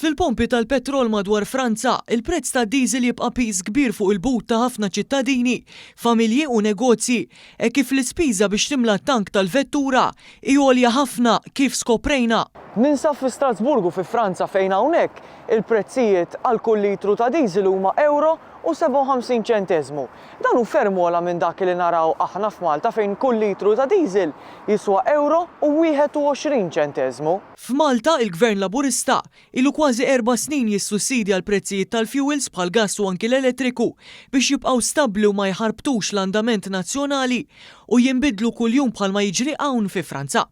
Fil-pompi tal-petrol madwar Franza, il-prezz tad-diesel jibqa' piż kbir fuq il-but ta' ħafna ċittadini, familji u negozji, hekk kif l-ispiża biex timla t-tank tal-vettura hi għolja ħafna kif skoprejna. Ninsab fi Strasburgu fi Franza fejn hawnhekk il-prezzijiet għal kull litru ta' diesel huma ewro u 57 ċenteżmu. Dan hu ferm ogħla minn dak li naraw aħna f'Malta fejn kull litru ta' diesel jiswa ewro u 21 ċenteżmu. F'Malta, il-Gvern Laburista ilu kważi erba' snin jissussidja l-prezzijiet tal-fuels bħall-gass u anki l-elettriku biex jibqgħu stabbli u ma jħarbtux l-andament nazzjonali u jinbidlu kuljum bħalma jiġri hawn fi Franza.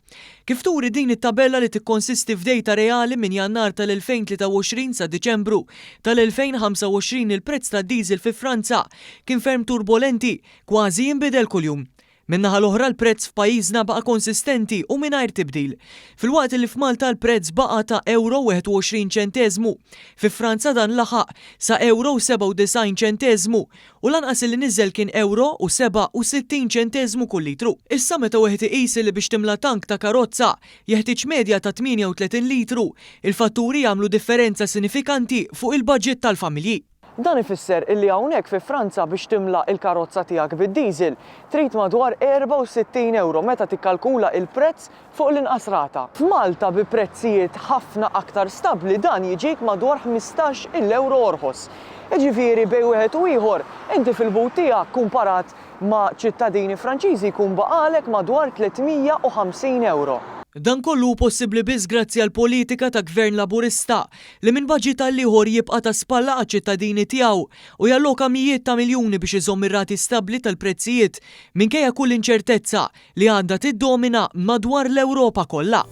Kif turi din it-tabella li tikkonsisti f'dejta reali minn Jannar tal-2023 sa Diċembru tal-2025 il-prezz tad-diesel fi Franza kien ferm turbolenti, kważi jinbidel kuljum. Min-naħa l-oħra l-prezz f'pajjiżna baqa' konsistenti u mingħajr tibdil. Filwaqt li f'Malta l-prezz baqa' ta' ewro 21 ċenteżmu, fi Franza dan laħaq sa ewro u 97 ċenteżmu u lanqas illi niżel kien ewro u 67 ċenteżmu kull litru. Issa meta wieħed iqis illi biex timla tank ta' karozza jeħtieġ medja ta' 38 litru, il-fatturi jagħmlu differenza sinifikanti fuq il-baġit tal-familji. Dan ifisser illi hawnhekk fi Franza biex timla il-karozza tiegħek bid-diesel trid madwar 64 ewro meta tikkalkula il-prezz fuq l-inqas rata. F'Malta bi prezzijiet ħafna aktar stabbli dan jiġik madwar 15 il ewro orħos. Jiġifieri bejn wieħed u ieħor inti fil-but tiegħek kumparat ma' ċittadini Franċiżi jkun baqagħlek madwar 350 ewro. Dan kollu hu possibbli biss grazzi għall-politika ta' Gvern Laburista li minn baġit għall-ieħor jibqa' ta' spalla għaċ-ċittadini tiegħu u jalloka mijiet ta' miljuni biex iżomm ir-rati stabbli tal-prezzijiet minkejja kull inċertezza li għadha tiddomina madwar l-Ewropa kollha.